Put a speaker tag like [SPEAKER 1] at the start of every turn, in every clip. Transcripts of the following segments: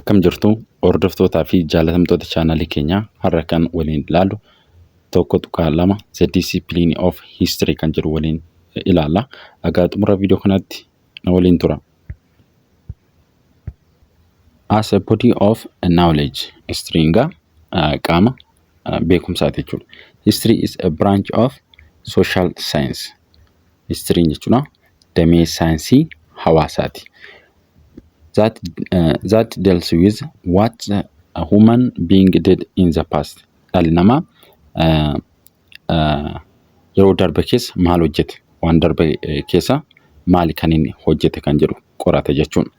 [SPEAKER 1] Akkam jirtu, hordoftootaa fi jaalatamtoota chaanalii keenyaa? Har'a kan waliin ilaallu 1.2 The Discipline of History kan jedhu waliin ilaalla. Egaa xumura viidiyoo kanaatti na waliin tura. As a body of knowledge, history egaa qaama beekumsaati jechuudha. History is a branch of social science. History jechuudha damee saayinsii hawaasaati. That deals with what a human being did in the past. Dhalli namaa yeroo darbe keessa maal hojjete? Waan darbe keessa maali kan inni hojjete kan jedhu qorata jechuudha.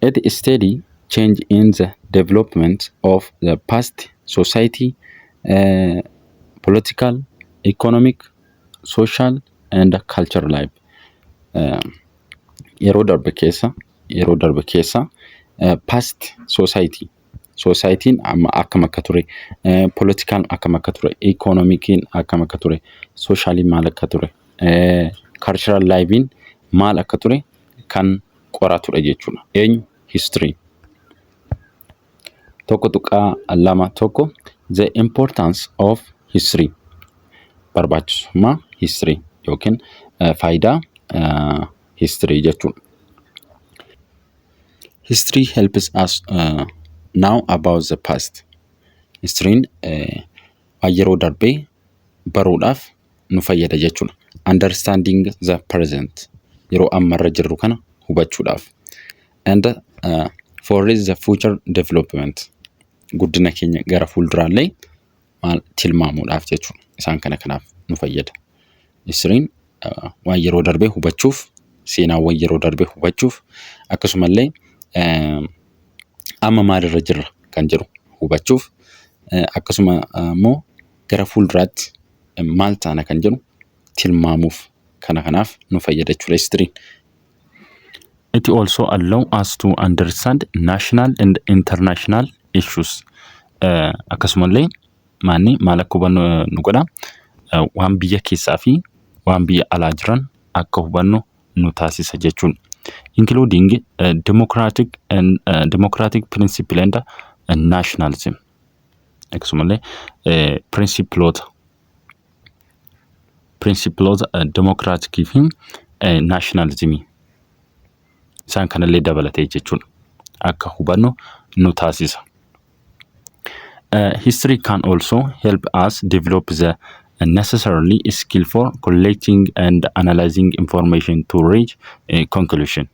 [SPEAKER 1] It study change in the development of the past society, political, economic, social and cultural life. Yeroo darbe keessa past society, societyn amma akkam akka ture, political akkam akka ture, economiciin akkam akka ture, socialiin maal akka ture, cultural lifeiin maal akka ture kan qoratudha jechuudha. Eenyu? History. 1.21 The importance of history. Barbaachisummaa history yookiin faayidaa history jechuudha. History helps us know about the past. Historyn waan yeroo darbee baruudhaaf nu fayyada jechuudha. Understanding the present, yeroo ammarra jirru kana hubachuudhaaf. And for the future development, guddina keenya gara fuulduraallee maal tilmaamuudhaaf jechuudha. Isaan kana kanaaf nu fayyada. Historyn waan yeroo darbee hubachuuf, seenaawwan yeroo darbee hubachuuf, akkasumallee amma maalirra jirra kan jedhu hubachuuf, akkasuma immoo gara fuulduraatti maal taana kan jedhu tilmaamuuf kana kanaaf nu fayyada jechuudha historyn. It also allow us to understand national and international issues. Akkasumallee maanni maal akka hubannu nu godha? Waan biyya keessaa fi waan biyya alaa jiran akka hubannu nu taasisa jechuudha. Including democratic and democratic principle and nationalism. Akkasumallee principleoota democraticii fi nationalismii isaan kanallee dabalatee jechuudha. Akka hubannu nu taasisa. History can also help us develop the necessarily skill for collecting and analyzing information to reach a conclusion.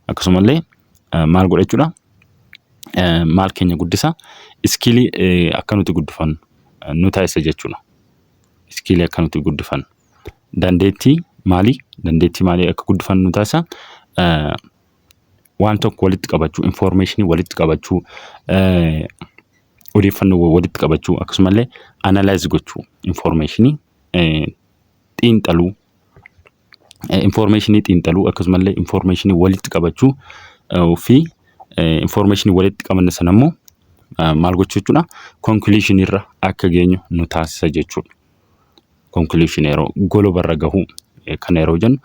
[SPEAKER 1] Akkasumallee maal godha jechuudha? Maal keenya guddisa? Skillii akka nuti guddifannu nu taasisa jechuudha. Skillii akka nuti guddifannu. Dandeettii maalii? Dandeettii maalii akka guddifannu nu taasisa? Waan tokko walitti qabachuu, informationii walitti qabachuu, odeeffannoo walitti qabachuu, akkasumallee analyze gochuu, informationii xiinxaluu, informationii xiinxaluu, akkasumallee informationii walitti qabachuu fi informationii walitti qabanne sana immoo maal gochuu jechuudha? Conclusion irra akka geenyu nu taasisa jechuudha. Conclusion, yeroo golobarra gahuu kana yeroo jennu,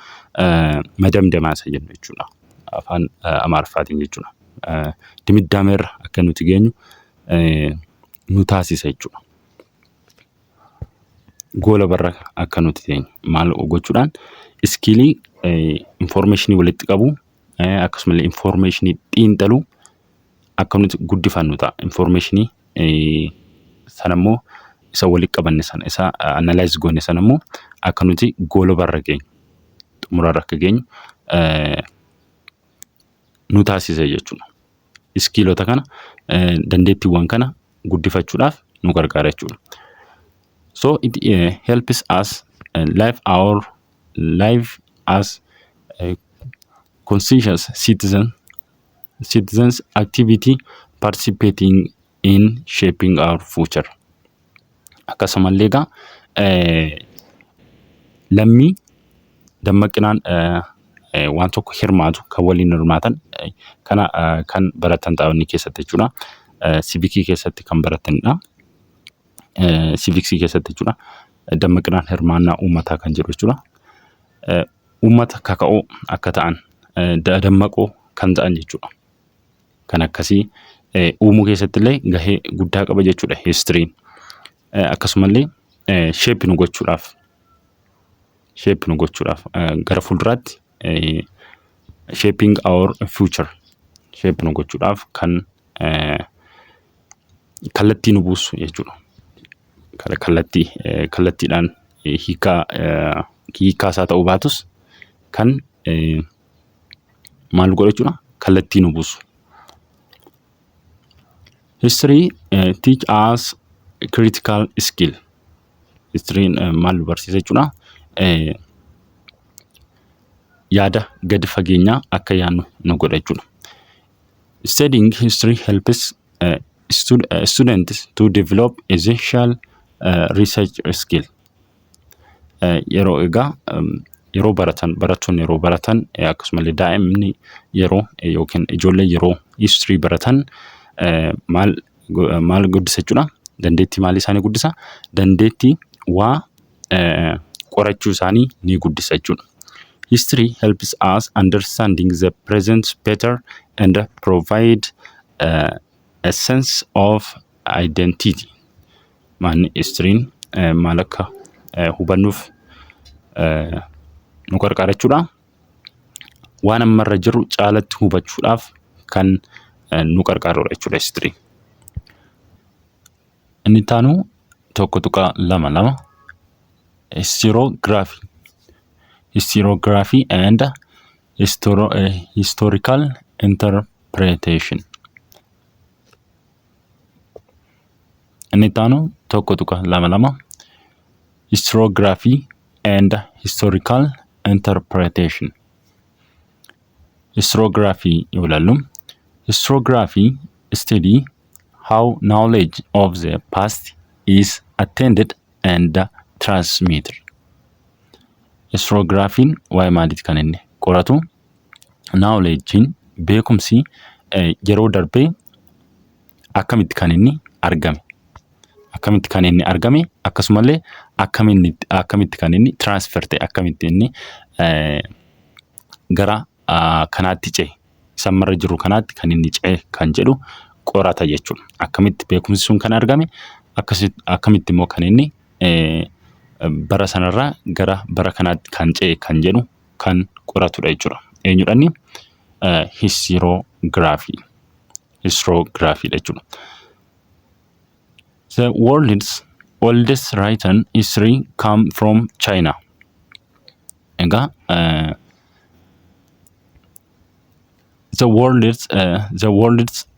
[SPEAKER 1] መደምደሚያ isa jennu jechuudha. Afaan Amaariffaatiin jechuudha. ድምዳሜ irra akka nuti geenyu nu taasisa jechuudha. Goolabarra akka nuti teenyu maal gochuudhaan? Skillii informationii walitti qabuu, akkasumallee informationii xiinxaluu akka nuti guddifannu ta'a. Informationii sanammoo, isa walitti qabanne sana, isa analyze goone sanammoo akka nuti goolabarra geenyu, xumurarra akka geenyu nu taasisa jechuudha. Skillota kana, dandeettiiwwan kana guddifachuudhaaf nu gargaara jechuudha. So it helps us live our life as conscious citizens activity participating in shaping our future. Akkasumallee egaa lammii dammaqinaan waan tokko hirmaatu, kan waliin hirmaatan kana kan baratan taa'onni keessatti jechuudha. Civicii keessatti kan baratanidha. Civicsii keessatti jechuudha. Dammaqinaan hirmaannaa uummataa kan jedhu jechuudha. Uummata kaka'oo akka ta'an, dammaqoo kan ta'an jechuudha. Kan akkasii uumuu keessatti illee gahee guddaa qaba jechuudha historyn. Akkasumallee shape nu gochuudhaaf gara fuulduraatti, shaping our future, shape nu gochuudhaaf kan kallattii nu buusu jechuudha. Kallattiidhaan hiikaa isaa ta'uu baatus kan maal godha jechuudha, kallattii nu buusu. History teach us critical skill. Historyn maal nu barsiisa jechuudha? Yaada gadi fageenyaa akka yaadnu nu godha jechuudha. Studying history helps students to develop essential research skill. Yeroo egaa yeroo baratan, barattoonni yeroo baratan, akkasumallee daa'imni yeroo yookiin ijoolleen yeroo history baratan maal maal guddisa jechuudha? Dandeettii maalii isaanii guddisa? Dandeettii waa qorachuu isaanii ni guddisa jechuudha. History helps us understanding the present better and provide a sense of identity. Maanni historyn maal akka hubannuuf nu gargaara jechuudha? Waan ammarra jiru caalatti hubachuudhaaf kan nu gargaarudha jechuudha historyn. Inni itti aanu 1.22, historiography. Historiography and historical interpretation. Inni itti aanu 1.22, historiography and historical interpretation. Historiography yoo ilaallu, historiography study how knowledge of the past is attained and transmitted. Historiographyn waa'ee maaliiti kan inni qoratu? Knowledgein, beekumsi yeroo darbee akkamitti kan inni argame? Akkamitti kan inni argame? Akkasumallee akkamitti kan inni transfer ta'e? Akkamitti inni gara kanaatti ce'e? Isa ammarra jiru kanaatti kan inni ce'e kan jedhu qorata jechuudha. Akkamitti beekumsi sun kan argame? Akkamitti immoo kan inni bara sanarraa gara bara kanaatti kan ce'e kan jedhu kan qoratudha jechuudha. Eenyudha inni? Historiography. Historiographydha jechuudha. The world's oldest written history come from China. Egaa the world's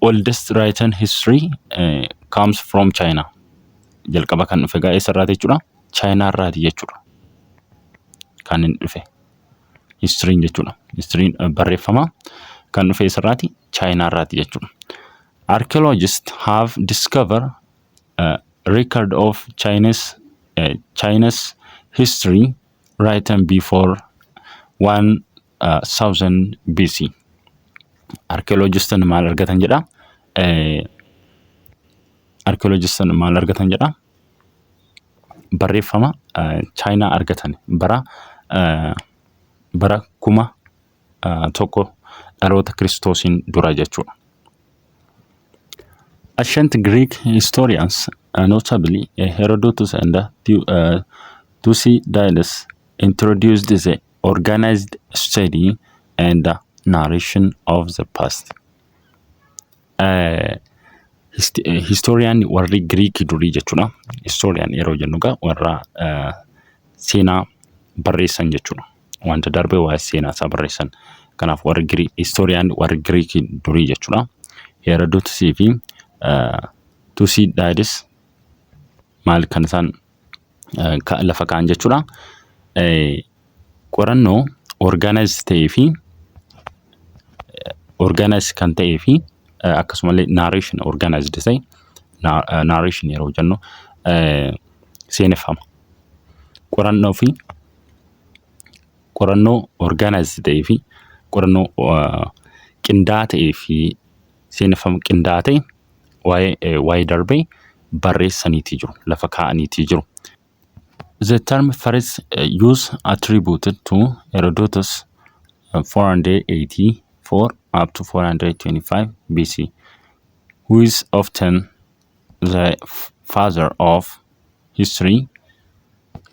[SPEAKER 1] oldest written history comes from China. Jalqaba kan dhufe egaa eessarraati jechuudha? Chaayinaa irraati jechuudha. Kan inni dhufe. Historyn jechuudha. Historyn barreeffama kan dhufe eessarraati? Chaayinaa irraati jechuudha. Archaeologists have discovered a record of China's history written before 1000 BC. Archaeologists maal argatan jedha? Archaeologists maal argatan jedha? Barreeffama Chaayinaa argatan bara 1000 dhaloota Kiristoosiin dura jechuudha. Ancient Greek historians, notably Herodotus and Thucydides, introduced the organized study and narration of the past. Historian warri Giriikii durii jechuudha. Historian yeroo jennu egaa warra seenaa barreessan jechuudha. Wanta darbe waa'ee seenaa isaa barreessan. Kanaaf warri historian warri Giriikii durii jechuudha. Herodotusii fi Thucydides maal kan isaan lafa kaa'an jechuudha? Qorannoo organize ta'ee fi organize kan ta'ee fi akkasumallee narration organized ta'e, narration yeroo jennu seeneffama. Qorannoo fi qorannoo organized ta'ee fi qorannoo qindaa'aa ta'ee fi seeneffama qindaa'aa ta'e waa'ee darbee barreessaniitii jiru. Lafa kaa'aniitii jiru. The term first use attributed to Herodotus 484 up to 425 BC, who is often the father of history.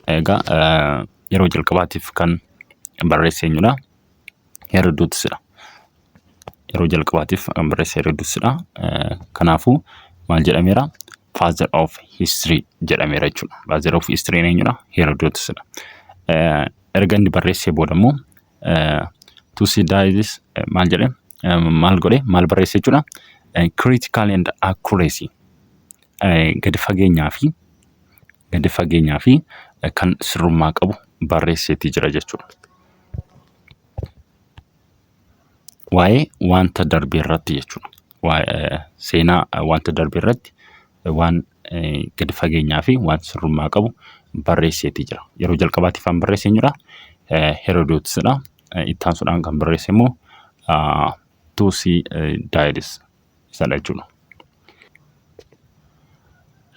[SPEAKER 1] Egaa yeroo jalqabaatiif kan barreesse eenyudha? Herodotusidha. Yeroo jalqabaatiif kan barreesse Herodotusidha. Kanaafuu maal jedhameera? Father of history jedhameera jechuudha. Father of history eenyudha? Herodotusidha. Erga inni barreessee booda immoo Thucydides maal jedhe? Maal godhe? Maal barreesse jechuudha? Critical and accuracy, gadi fageenyaa fi kan sirrummaa qabu barreesseetii jira jechuudha. Waa'ee wanta darbee irratti jechuudha. Waa'ee seenaa wanta darbee irratti waan gadi fageenyaa fi waan sirrummaa qabu barreesseetii jira. Yeroo jalqabaatiif kan barreesse eenyudha? Herodotusidha. Itti aansuudhaan kan barreesse immoo Thucydides isadha jechuudha.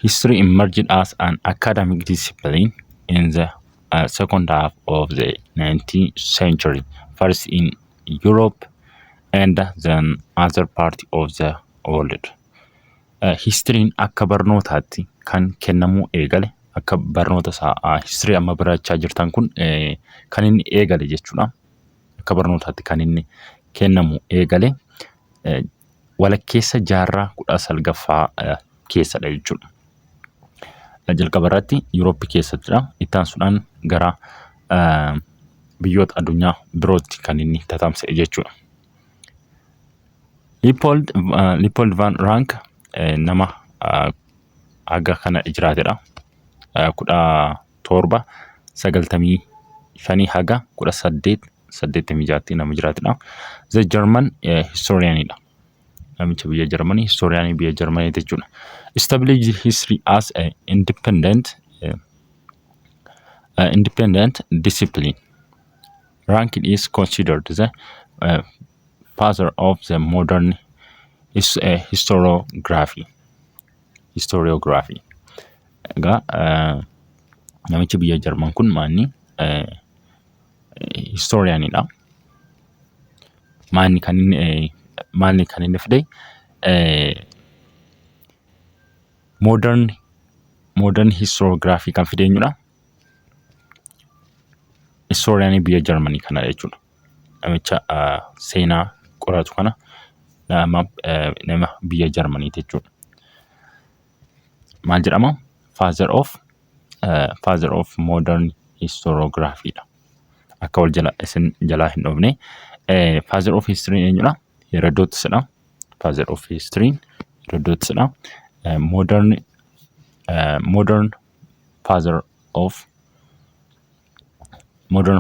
[SPEAKER 1] History emerged as an academic discipline in the second half of the 19th century, first in Europe and then other part of the world. Historyn akka barnootaatti kan kennamuu eegale, akka barnoota isaa history amma barachaa jirtan kun kan inni eegale jechuudha. Akka barnootaatti kan inni kennamu eegale walakkeessa jaarraa 19ffaa keessadha jechuudha. Jalqaba irratti Yuurooppii keessattidha. Itti aansuudhaan gara biyyoota addunyaa birootti kan inni tatamsa'e jechuudha. Leopold van Ranke nama haga kana jiraatedha. 1795 haga 1886tti nama jiraatedha. The German historianidha. Namicha biyya Jarmanii, historianii biyya Jarmanii jechuudha. Established history as a independent discipline. Ranke is considered the father of the modern historiography. Historiography. Egaa namichi biyya Jarman kun maanni historianidha. Maanni kan inni fide modern historiography kan fide eenyudha? Historianii biyya Jarmanii kana jechuudha. Namicha seenaa qoratu kana nama biyya Jarmaniiti jechuudha. Maal jedhama? Father of modern historiography dha. Akka wal jala isin jalaa hin dhoofne. Father of history eenyudha? Herodotusidha. Father of history Herodotusidha. Modern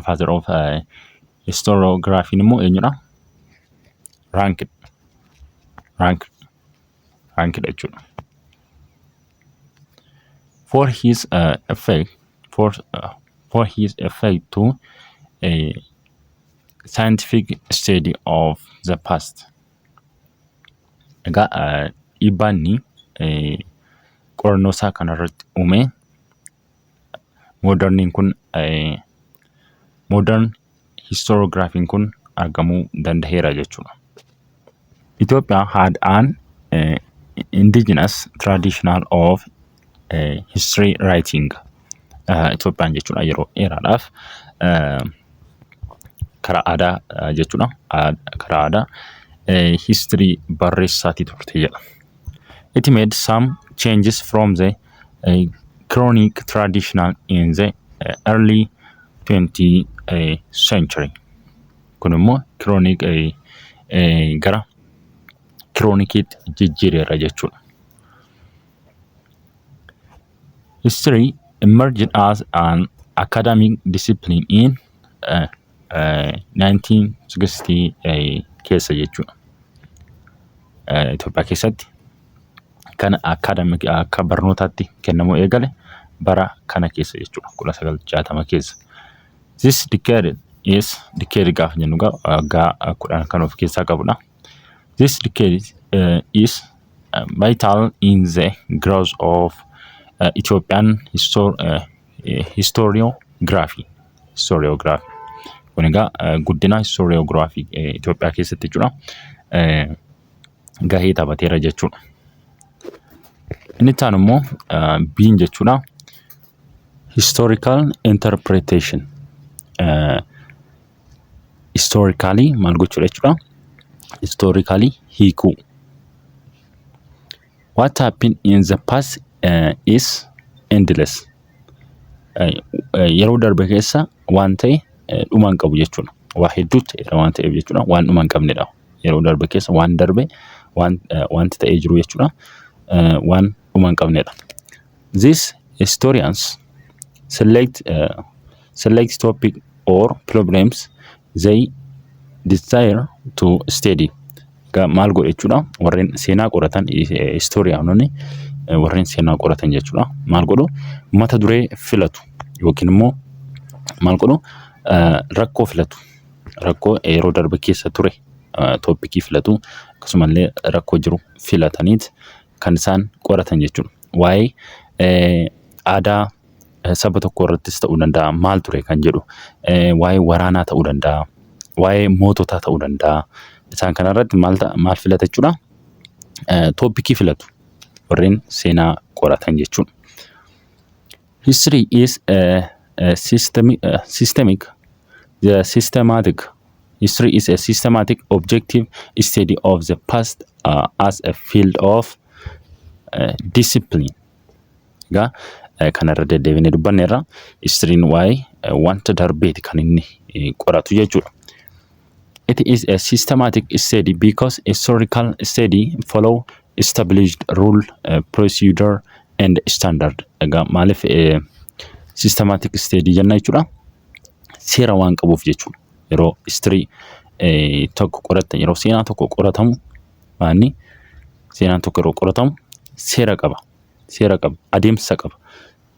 [SPEAKER 1] father of historiography immoo eenyudha? Ranke Rankedha jechuudha. For his effect to a scientific study of the past. Egaa dhiibbaan inni qorannoo isaa kanarratti uume moderniin kun, modern historiographiin kun argamuu danda'eera jechuudha. Ethiopia had an indigenous traditional of history writing. Itoophiyaan jechuudha yeroo dheeraadhaaf karaa aadaa jechuudha. Karaa aadaa history barreessaatii turte jedha. It made some changes from the chronic traditional in the early 20th century. Kun immoo chronic gara chroniciitti jijjiireera jechuudha. History emerged as an academic discipline in 1960 keessa jechuudha. Itoophiyaa keessatti kan academic akka barnootaatti kennamuu eegale bara kana keessa jechuudha. 1960 keessa. This decade is, decade gaafa jennu waggaa 10 kan of keessaa qabudha. This decade is vital in the growth of Ethiopian historiography. Historiography. Kun Kun egaa guddina historiograafii Itoophiyaa keessatti jechuudha, gahee taphateera jechuudha. Inni itti aanu immoo biin jechuudha. Historical interpretation. Historically maal gochuudha jechuudha? Historically hiikuu. What happened in the past is endless. Yeroo darbe keessa waan ta'e dhuma hin qabu jechuudha. Waa hedduu ta'eera waan ta'eef jechuudha. Waan dhuma hin qabnedha. Yeroo darbe keessa waan darbe wanti ta'ee jiru jechuudha. Waan dhuma hin qabnedha. These historians select topic or problems they desire to study. Maal godhu jechuudha? Warreen seenaa qoratan, historiyaanonni warreen seenaa qoratan jechuudha. Maal godhu? Mata duree filatu yookiin immoo maal godhu? Rakkoo filatu. Rakkoo yeroo darbe keessa ture topicii filatu, akkasumallee rakkoo jiru filataniit kan isaan qoratan jechuudha. Waa'ee aadaa saba tokko irrattis ta'uu danda'a, maal ture kan jedhu, waa'ee waraanaa ta'uu danda'a, waa'ee moototaa ta'uu danda'a. Isaan kanarratti maal maal filata jechuudha? Topicii filatu warreen seenaa qoratan jechuudha. History is a systemic the systematic history is a systematic, objective study of the past as a field of discipline. Egaa kanarra deddeebinee dubbanneerra, historyn waa'ee wanta darbeeti kan inni qoratu jechuudha. It is a systematic study because historical study follow established rule, procedure and standard. Egaa maaliif systematic study jenna jechuudha? Seera waan qabuuf jechuudha. Yeroo history tokko qorattan, yeroo seenaa tokko qoratamu, maanni seenaan tokko yeroo qoratamu seera qaba. Seera qaba. Adeemsa qaba.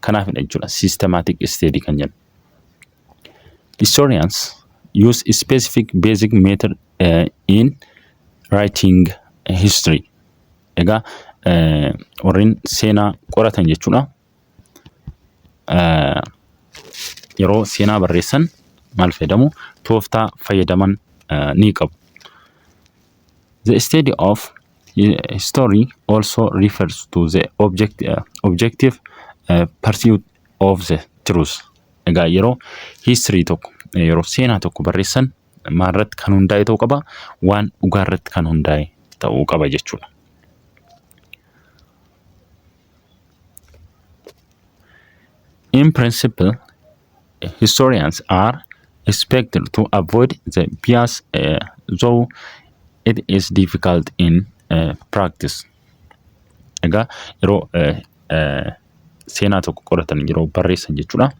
[SPEAKER 1] Kanaafidha jechuudha systematic study kan jennu. Historians use specific basic method in writing history. Egaa warreen seenaa qoratan jechuudha. Yeroo seenaa barreessan maal fayyadamu? Tooftaa fayyadaman ni qabu. The study of history also refers to the objective pursuit of the truth. Egaa yeroo history tokko, yeroo seenaa tokko barreessan maalirratti kan hundaa'e ta'uu qaba? Waan dhugaa irratti kan hundaa'e ta'uu qaba jechuudha. In principle, historians are expected to avoid the bias, though it is difficult in practice. Egaa yeroo seenaa tokko qoratan, yeroo barreessan jechuudha,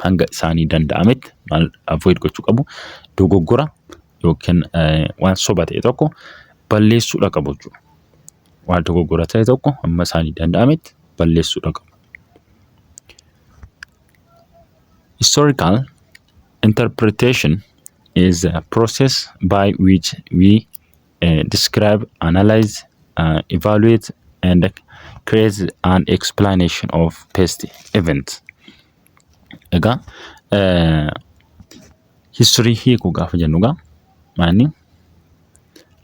[SPEAKER 1] hanga isaanii danda'ametti maal avoid gochuu qabu? Dogoggora yookiin waan soba ta'e tokko balleessuudha qabu jechuudha. Waan dogoggora ta'e tokko hamma isaanii danda'ametti balleessuudha qabu. Historical interpretation is a process by which we describe, analyze, evaluate and create an explanation of past event. Egaa history hiikuu gaafa jennu egaa maanni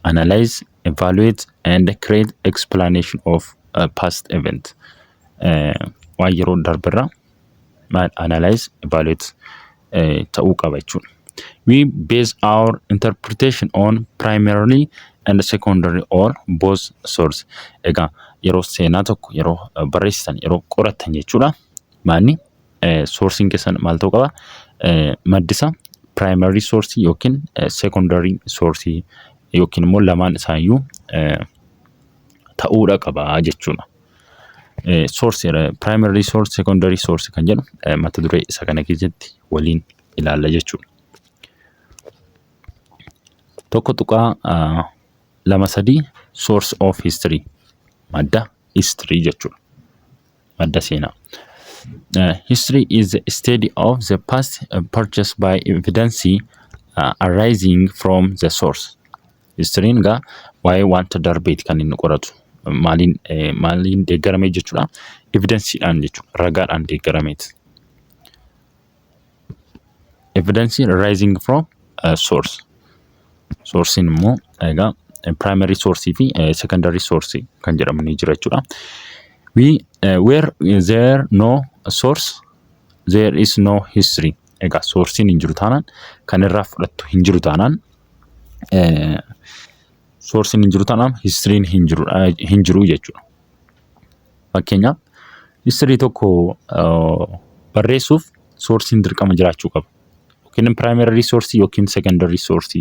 [SPEAKER 1] analyze, evaluate and create explanation of past event. Waan yeroo darberraa maal analyze, evaluate ta'uu qaba jechuudha. We base our interpretation on primarily and secondary or both source. Egaa yeroo seenaa tokko yeroo barreessitan, yeroo qorattan jechuudha. Maanni sourceiin keessan maal ta'uu qaba? Maddisa primary source yookiin secondary source yookiin immoo lamaan isaayyuu ta'uudha qaba jechuudha. Source, primary source, secondary source kan jedhu mata duree isa kana keessatti waliin ilaalla jechuudha. 1.23 Source of history, madda history jechuudha. Madda seenaa. History is the study of the past purchased by evidence arising from the source. Historyn egaa waa'ee wanta darbeeti kan inni qoratu. Maaliin deeggarame jechuudha? Evidenceiidhaan jechuudha. Ragaadhaan deeggarameeti. Evidence rising from source. Sourcein immoo egaa primary source fi secondary source kan jedhamu ni jira jechuudha. Where there no source, there is no history. Egaa sourcein hin jiru taanaan, kan irraa fudhattu hin jiru taanaan, sourcein hin jiru taanaan historyn hin jiru jechuudha. Fakkeenyaaf, history tokko barreessuuf sourcein dirqama jiraachuu qaba. Yookiin primary source yookiin secondary source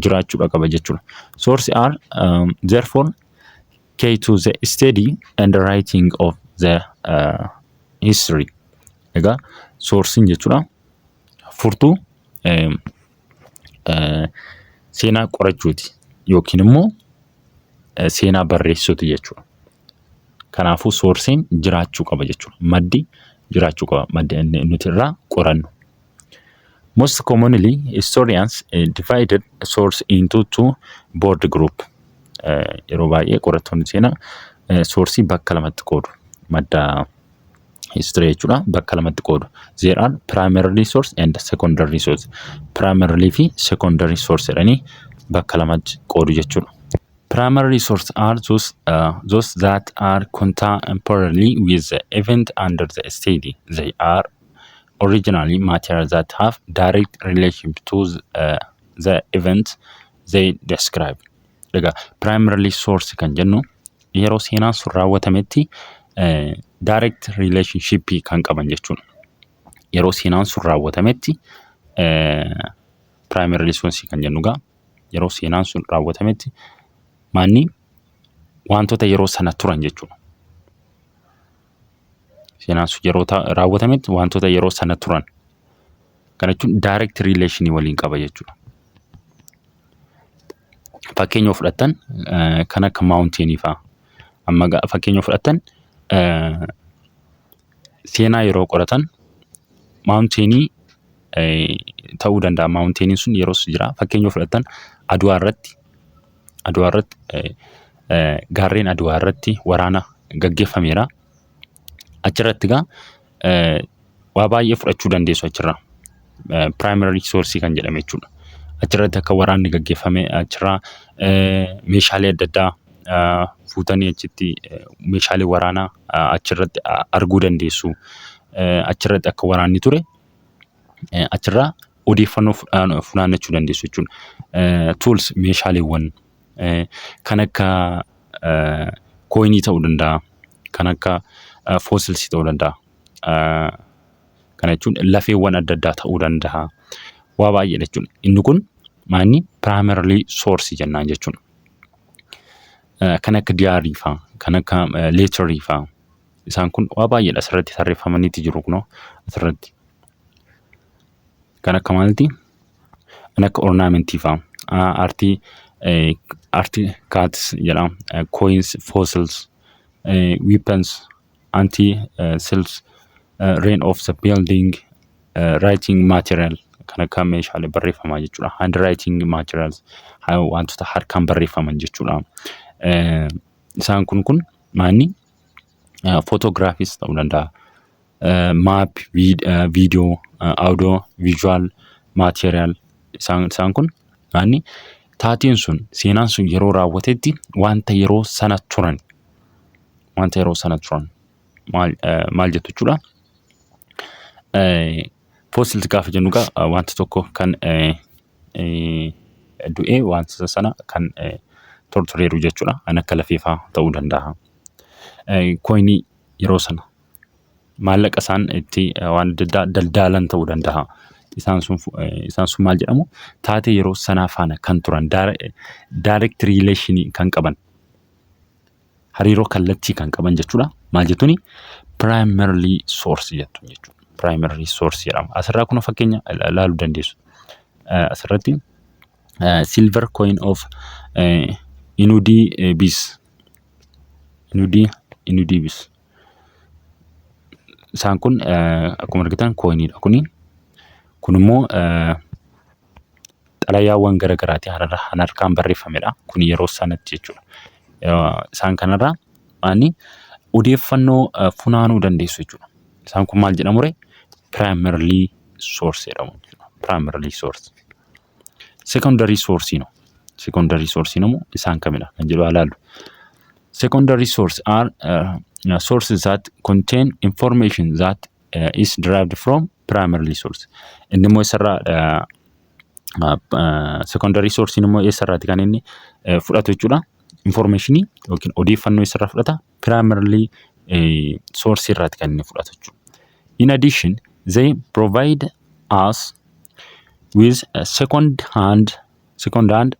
[SPEAKER 1] jiraachuudha qaba jechuudha. Source are therefore key to the study and the writing of the history. Egaa sourcein jechuudha furtuu seenaa qorachuuti yookiin immoo seenaa barreessuuti jechuudha. Kanaafuu sourcein jiraachuu qaba jechuudha. Maddi jiraachuu qaba. Maddi nuti irraa qorannu. Most commonly, historians divided source into two broad group. Yeroo baay'ee qorattoonni seenaa sourceii bakka lamatti qoodu. Madda history jechuudha, bakka lamatti qoodu. There are primary source and secondary source. Primary fi secondary source jedhanii bakka lamatti qoodu jechuudha. Primary source are those that are contemporary with the event under the study. They are originally material that have direct relation to the event they describe. Egaa primary source kan jennu yeroo seenaan sun raawwatametti direct relationship kan qaban jechuudha. Yeroo seenaan sun raawwatametti, primary source kan jennu egaa yeroo seenaan sun raawwatametti maanni wantoota yeroo sana turan jechuudha. Seenaan sun yeroo raawwatametti wantoota yeroo sana turan. Kana jechuun direct relation waliin qaba jechuudha. Fakkeenya yoo fudhattan, kan akka mountainii fa'a. Amma fakkeenya yoo fudhattan, seenaa yeroo qoratan mountainii ta'uu danda'a. Mountainiin sun yeroos jira. Fakkeenya yoo fudhattan, Aduwaa irratti gaarreen Aduwaa irratti waraana gaggeeffameera. Achirratti egaa waa baay'ee fudhachuu dandeessu achirraa. Primary source kan jedhame jechuudha. Achirratti akka waraanni gaggeeffame, achirraa meeshaalee adda addaa fuutanii achitti meeshaalee waraanaa achirratti arguu dandeessu. Achirratti akka waraanni ture achirraa odeeffannoo funaannachuu dandeessu jechuudha. Tools, meeshaaleewwan kan akka coinii ta'uu danda'a. Kan akka fossilsii ta'uu danda'a. Kana jechuun lafeewwan adda addaa ta'uu danda'a. Waa baay'eedha jechuudha. Inni kun maanni primary source jennaan jechuudha. Kan akka diary fa'a, kan akka letterii fa'a. Isaan kun waa baay'eedha, asirratti tarreeffamaniiti jiru kunoo asirratti. Kan akka maaliiti? Kan akka ornamentii fa'a. Artifacts jedhama. Coins, fossils, weapons, utensils, ruin of the building, writing material, kan akka meeshaalee barreeffamaa jechuudha. Handwriting materials, wantoota harkaan barreeffaman jechuudha. Isaan kun maanni photographs ta'uu danda'a. Map, video, audio, visual material, isaan kun maanni taateen sun, seenaan sun yeroo raawwatetti wanta yeroo sana turan maal jettu jechuudha. Fossils gaafa jennu egaa wanta tokko kan du'ee wanta sana kan tortoreeru jechuudha. Kan akka lafee fa'aa ta'uu danda'a. Coinii yeroo sana maallaqa isaan itti waan adda addaa daldalan ta'uu danda'a. Isaan sun maal jedhamu? Taatee yeroo sanaa faana kan turan, direct relation kan qaban, hariiroo kallattii kan qaban jechuudha. Maal jettuuni? Primary source jettuun jechuudha. Primary source jedhama. Asirraa kun fakkeenya ilaaluu dandeessu. Asirratti silver coin of Inudii bis, Inudii bis. Isaan kun akkuma argitan coiniidha kuni. Kun immoo xalayaawwan gara garaati, kan harkaan barreeffamedha. Kun yeroo sanatti jechuudha. Isaan kanarraa maanni odeeffannoo funaanuu dandeessu jechuudha. Isaan kun maal jedhamu ree? Primary source jedhamu. Primary source. Secondary source no. Secondary source immoo isaan kamidha kan jedhu ilaallu. Secondary source are sources that contain information that is derived from primary source. Inni immoo isarraa secondary source immoo eessarraati kan inni fudhatu jechuudha? Informationii yookiin odeeffannoo eessarraa fudhata? Primary source irraati kan inni fudhatu jechuudha. In addition, they provide us with a second hand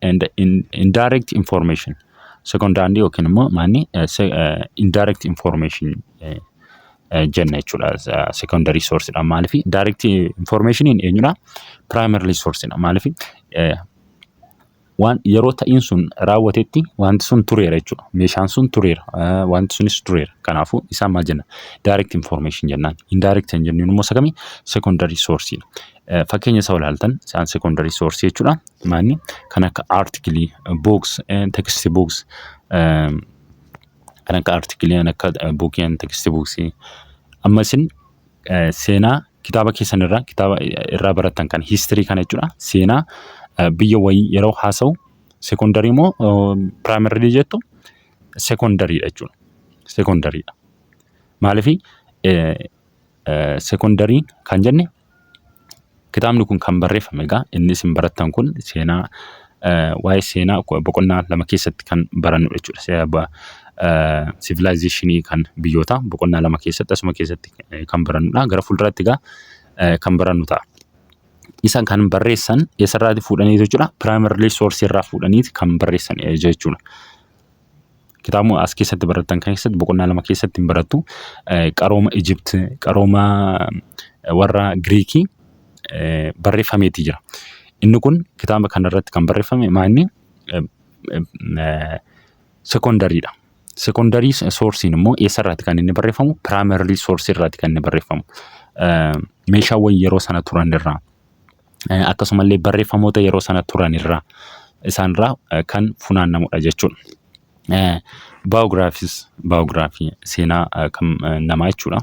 [SPEAKER 1] and indirect information. Second hand yookiin immoo maanni indirect information jenna jechuudha. Secondary source dha. Maaliif direct information eenyudha? Primary source dha. Maaliif waan yeroo ta'iin sun raawwatetti wanti sun tureera jechuudha. Meeshaan sun tureera. Wanti sunis tureera. Kanaafuu isaan maal jenna? Direct information jennaan. Indirect kan jennuun immoo isa kamii? Secondary source dha. Fakkeenya isaa ilaaltan isaan secondary source jechuudha. Maanni kan akka article, books, text books, kan akka article, kan akka bookii, text books. Amma isin seenaa kitaaba keessan irraa, kitaaba irraa barattan kan history kana jechuudha. Seenaa biyya wayii yeroo haasa'u secondary moo primary jettu? Secondary dha jechuudha. Secondary dha. Maaliif secondary kan jenne? Kitaabni kun kan barreeffame, egaa inni isin barattan kun seenaa, waa'ee seenaa boqonnaa 2 keessatti kan barannudha jechuudha. Civilizationii kan biyyoota boqonnaa 2 keessatti, asuma keessatti kan barannudha. Gara fuulduraatti egaa kan barannu ta'a. Isaan kan barreessan eessarraati fuudhanii jechuudha? Primary source irraa fuudhaniiti kan barreessan jechuudha. Kitaabuma as keessatti barattan kan keessatti, boqonnaa 2 keessatti hin barattu. Qarooma Ijipt, qarooma warra Giriikii barreeffameeti jira. Inni kun kitaaba kanarratti kan barreeffame maanni secondarydha. Secondary sourceiin immoo eessarraati kan inni barreeffamu? Primary source irraati kan inni barreeffamu. Meeshaawwan yeroo sana turan irraa, akkasumallee barreeffamoota yeroo sana turan irraa, isaanirraa kan funaannamudha jechuudha. Biographies, biography seenaa kan namaa jechuudha.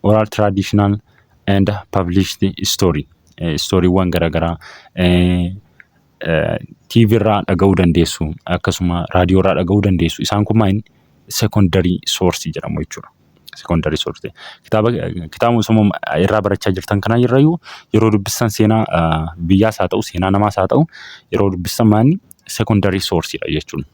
[SPEAKER 1] Oral traditional and published story, storywwan garaagaraa TV irraa dhaga'uu dandeessu, akkasuma raadiyoo irraa dhaga'uu dandeessu. Isaan kun maal? Secondary source jedhamu jechuudha. Secondary source. Kitaaba osoo irraa barachaa jirtan kana irrayyuu yeroo dubbistan, seenaa biyyaas haa ta'u, seenaa namaas haa ta'u, yeroo dubbistan maanni secondary source dha jechuudha.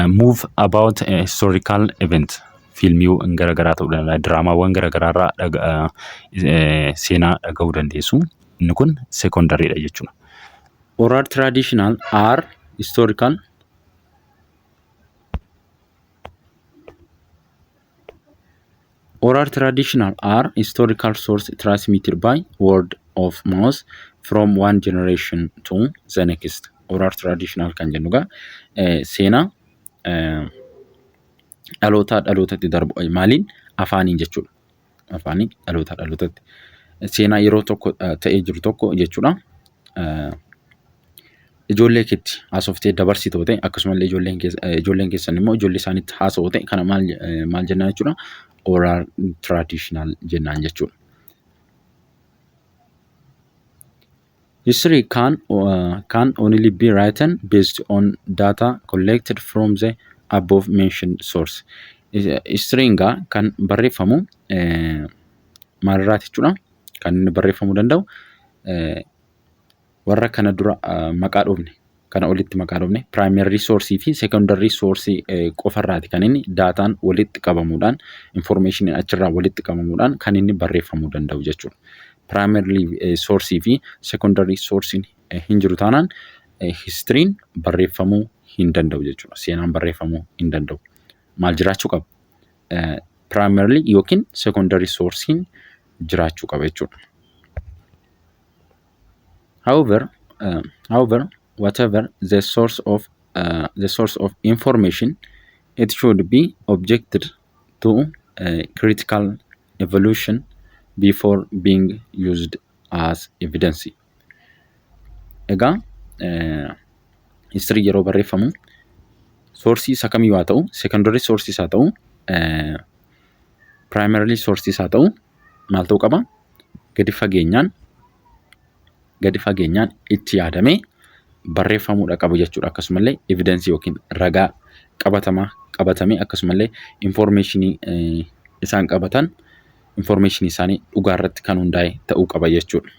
[SPEAKER 1] Movie about historical event, fiilmii garaagaraa ta'uu danda'a, diraamaawwan garaagaraa irraa seenaa dhaga'uu dandeessu. Inni kun secondarydha jechuudha. Oral traditional are historical Oral traditional are historical source transmitted by word of mouth from one generation to the next. Oral traditional kan jennu egaa seenaa dhalootaa dhalootatti darbu. Maaliin? Afaaniin jechuudha. Afaaniin dhalootaa dhalootatti. Seenaa yeroo tokko ta'ee jiru tokko jechuudha. Ijoollee keetti haasoftee dabarsitu ta'e, akkasumallee ijoolleen keessan immoo ijoollee isaaniitti haasa'u ta'e, kana maal jennaan jechuudha? Oral traditional jennaan jechuudha. History can only be written based on data collected from the above mentioned source. Historyn egaa kan barreeffamu maalirraati jechuudha? Kan inni barreeffamuu danda'u warra kana dura maqaa dhoofne, kana olitti maqaa dhoofne, primary source fi secondary source qofarraati kan inni dataan walitti qabamuudhaan, information achirraa walitti qabamuudhaan kan inni barreeffamuu danda'u jechuudha. Primary source fi secondary source hin jiru taanaan historyn barreeffamuu hin danda'u jechuudha. Seenaan barreeffamuu hin danda'u. Maal jiraachuu qaba? Primary yookiin secondary sourcein jiraachuu qaba jechuudha. However, whatever the source of information, it should be objected to critical evaluation before being used as evidence. Egaa history yeroo barreeffamu source isa kamiyyuu haa ta'u, secondary source haa ta'u, primary source haa ta'u, maal ta'uu qaba? Gadi fageenyaan itti yaadamee barreeffamuudha qabu jechuudha. Akkasumallee evidence yookiin ragaa qabatamaa qabatamee, akkasumallee information isaan qabatan, information isaanii dhugaa irratti kan hundaa'e ta'uu qaba jechuudha.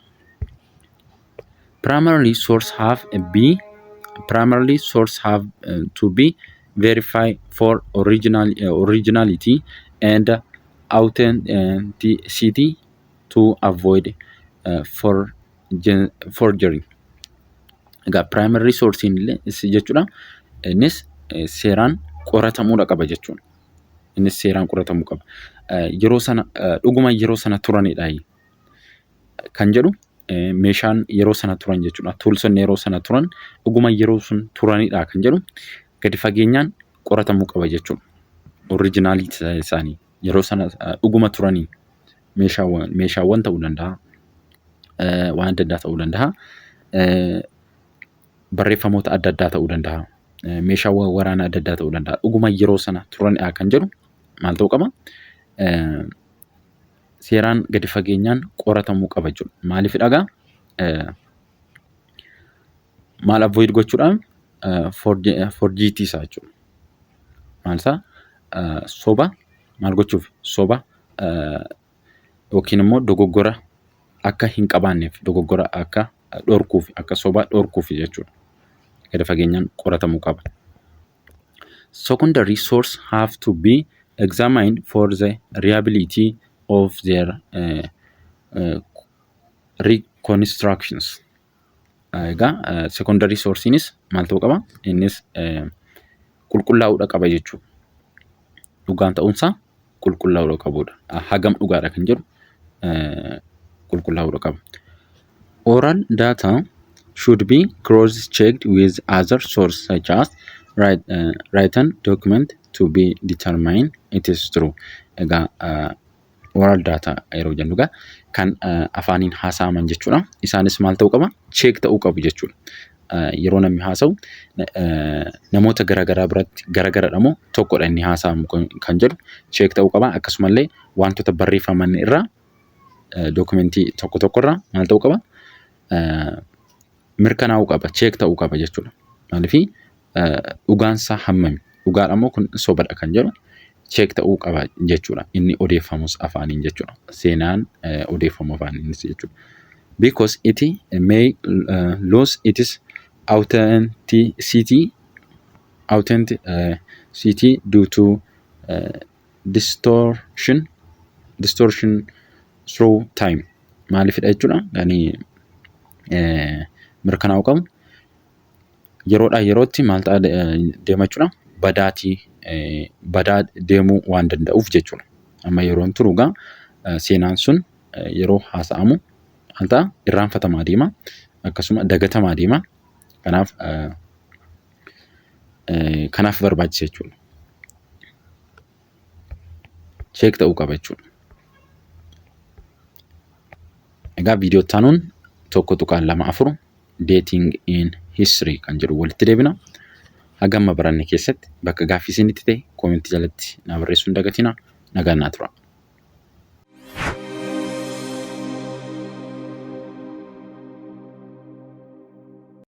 [SPEAKER 1] Primarily source have to be verified for originality and authenticity to avoid forgery. Egaa primary sourcein illee jechuudha. Innis seeraan qoratamuudha qaba jechuudha. Innis seeraan qoratamuu qaba. Yeroo sana dhuguma yeroo sana turanidha kan jedhu, meeshaan yeroo sana turan jechuudha. Toolsonni yeroo sana turan dhuguma yeroo sun turanidha kan jedhu gadi fageenyaan qoratamuu qaba jechuudha. Originality isaanii yeroo sana dhuguma turanii, meeshaawwan ta'uu danda'a. Waan adda addaa ta'uu danda'a. Barreeffamoota adda addaa ta'uu danda'a. Meeshaawwan waraanaa adda addaa ta'uu danda'a. Dhuguma yeroo sana turanidha kan jedhu maal ta'uu qaba? Seeraan gadi fageenyaan qoratamuu qaba jechuudha. Maaliif dhagaa? Maal avoid gochuudhaan? Forgery isaa jechuudha. Maal isaa? Soba maal gochuuf? Soba yookiin immoo dogoggora akka hin qabaanneef, dogoggora akka dhorkuuf, akka soba dhorkuuf jechuudha. Gadi fageenyaan qoratamuu qaba. Secondary source have to be examined for the reliability of their reconstructions. Egaa secondary source'inis maal ta'uu qaba? Innis qulqullaa'uudha qaba jechuudha. Dhugaan ta'uunsaa qulqullaa'uudha qabudha. Hagam dhugaadha kan jedhu qulqullaa'uudha qaba. Oral data should be cross-checked with other sources such as written document to be determined it is true. Egaa oral data yeroo jennu egaa kan afaaniin haasa'aman jechuudha. Isaanis maal ta'uu qaba? Check ta'uu qabu jechuudha. Yeroo namni haasa'u namoota garaagaraa biratti garagaradha moo tokkodha inni haasa'amu kan jedhu check ta'uu qaba. Akkasumallee wantoota barreeffaman irraa, documentii tokko tokkorraa maal ta'uu qaba? Mirkanaa'uu qaba. Check ta'uu qaba jechuudha. Maaliifii dhugaansaa hammami? Dhugaadha moo kun sobadha kan jedhu check ta'uu qaba jechuudha. Inni odeeffamus afaaniin jechuudha. Seenaan odeeffamu afaaniinis jechuudha. Because it may lose its authenticity due to distortion through time. Maaliifidha jechuudha? Kan mirkanaa'uu qabu yeroodhaa yerootti maal ta'aa deema jechuudha? Badaatii badaa deemuu waan danda'uuf jechuudha. Amma yeroon turu egaa seenaan sun yeroo haasa'amu maal ta'a? Irraanfatamaa deema. Akkasuma dagatamaa deema. Kanaaf barbaachisa jechuudha. Check ta'uu qaba jechuudha. Egaa viidiyoo itti aanuun 1.24 dating in history kan jedhu walitti deebina. Haga amma baranne keessatti bakka gaaffii isinitti ta'e commentii jalatti naa barreessuu hin dagatinaa. Nagaan naa tura.